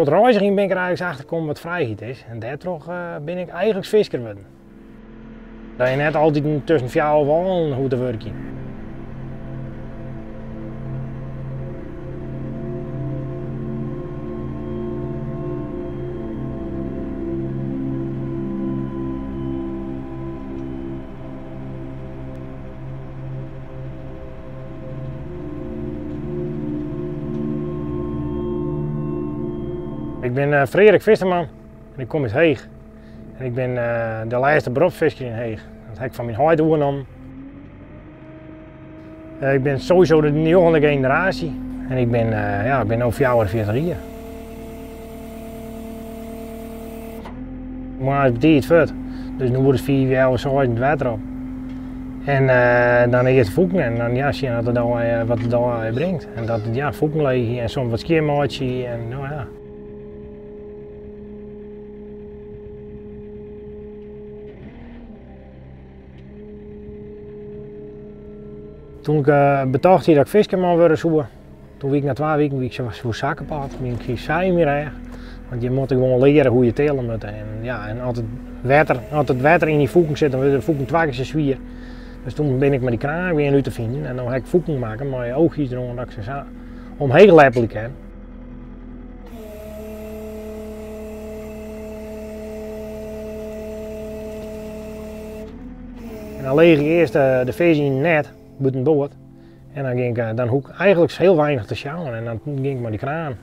Troch it reizgjen bin ik der eigentlik achter kommen wat frijheid is en dêrtroch bin ik eigentlik fisker wurden. Dat je net altyd tusken fjouwer wâlen hoecht te wurkjen. Ik bin Freark Visserman en ik kom út Heech. En ik bin de lêste beropsfisker yn Heech. Dat ha ik fan myn heit oernommen. Ik bin sowieso de njoggende generaasje en ik bin, ja, ik bin no 44 jier. Moarns betiid fuort, dus in oere as fiif, healwei seizen it wetter op. En dan earst fûken en dan ja, sjen wat de dei, wat de dei bringt. En dat, ja, fûken leegje en soms wat skjinmeitsje en no ja. Toen ik betocht hie dat ik fiskerman wurde soe, toen wie ik nei twa wiken wie ik sa sa kapot. Myn ik sa yn myn rêch. Want je moatte gewoan leare hoe je tille moatte. En ja, en as it wetter, as it wetter yn dy fûken sit, dan wurde de fûken twa kear sa swier. Dus toen bin ik mei dy kraan begjin út te finen en dan ha ik fûken makke mei oogjes deroan dat ik se sa omheech leppelje kin. En dan leech ik earst de fisk yn it net, bûtenboard. En dan ging ik, dan hoech ik eigentlik hiel weinich te sjouwen en dan ging ik mei dy kraan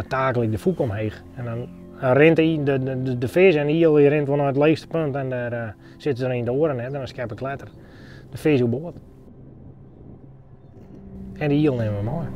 takel ik de fûk omheech. En dan rint de, de, de, de fisk en de iel die rint wol nei it leechste punt en dêr sitte se dan yn it oare net en dan skep ik letter de fisk oerboard. En de iel nimme we mei.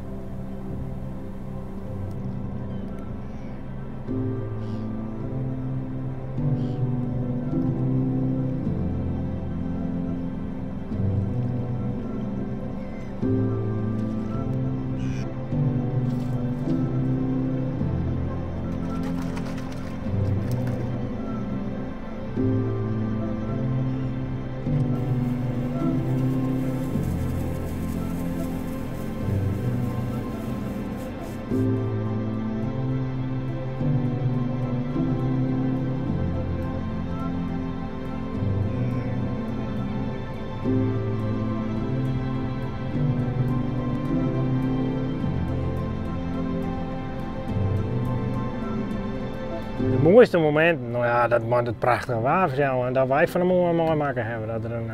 De moaiste mominten, no ja, dat moat it prachtige waar fansels en dat wy fan 'e moarn meimakke hawwe. Dat der in,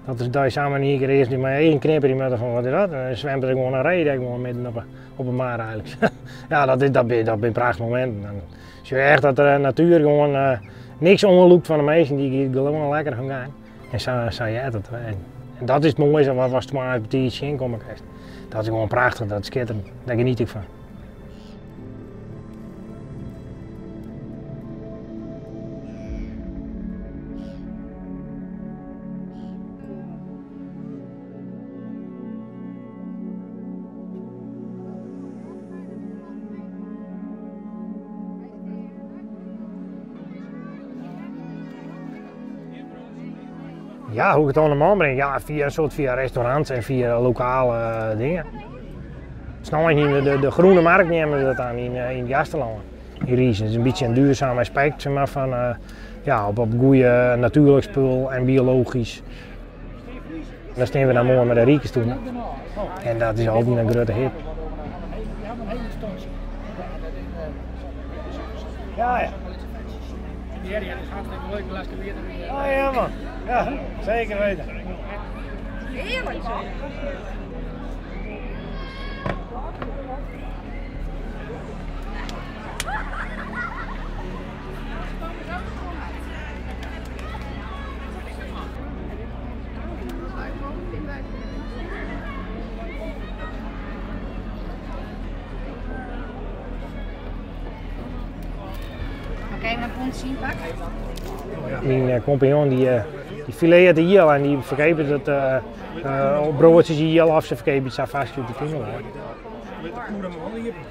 dat der dei samar yn ien kear earst mei eagen knipperje moatte fan wat is dat? En dan swimt der gewoan in ree dêr gewoan midden op 'e, op 'e mar eigentlik. Ja, dat is, dat binne, dat binne prachtige mominten. Dan sjoch je echt dat de natuer gewoan niks oanlûkt fan de minsken, dy giet gewoan lekker hun gang. En sa, sa heart it. En dat is it moaiste wat watst moarns betiid tsjinkomme kinst. Dat is gewoan prachtich, dat is skitterend. Dêr geniet ik fan. Ja, hoe ik it oan de man bring? Ja, fia in soad fia restaurants en fia lokale dingen. Snein hiene we de, de Groene Markt neame se dat dan yn, yn it Gaasterlân. Yn Riis. Dat is in bytsje in duurzaam aspekt zeg maar, fan, ja, op, op goede natuerlik spul en biologysk. Dan stean we dan moai mei de riekestoene. En dat is altyd in grutte hit. Ja, ja. Oh ja man, ja, zeker weten. Heerlijk man. Myn kompanjon dy fileart de iel en dy ferkeapet it op broadsjes iel of se ferkeapje it sa farsk út de tún wei.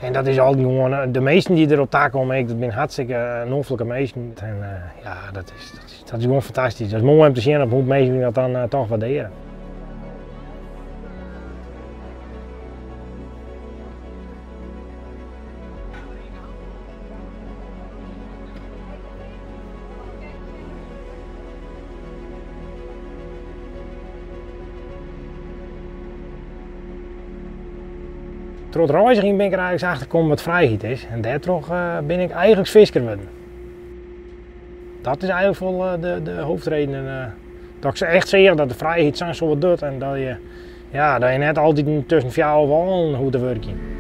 En dat is altyd gewoan, de minsken dy't der op ta komme ek, dat binne hartstikke noflike minsken. En ja, dat is, dat is gewoan fantastysk. Dat is moai om te sjen op hoe't minsken dat dan toch waardearje. Troch it reizgjen bin ik der eigentlik achter kommen wat frijheid is en dêrtroch bin ik eigentlik fisker wurden. Dat is eigentlik wol de hoofdreden dat ik echt seach dat de frijheid sa'n soad docht en dat je, ja, dat je net altyd tusken fjouwer wâlen hoecht te wurkjen.